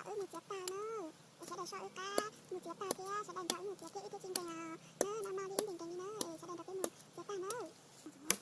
Wb mus txiav tag na, es sawv daws so wb qab mus txiav tag thiab sawv daws nrog wb mus txiav thiab wb thiaj tsis nkees os. Na no no li wb nkees nkees li na, es sawv daws nrog peb mus txiav tag nawb.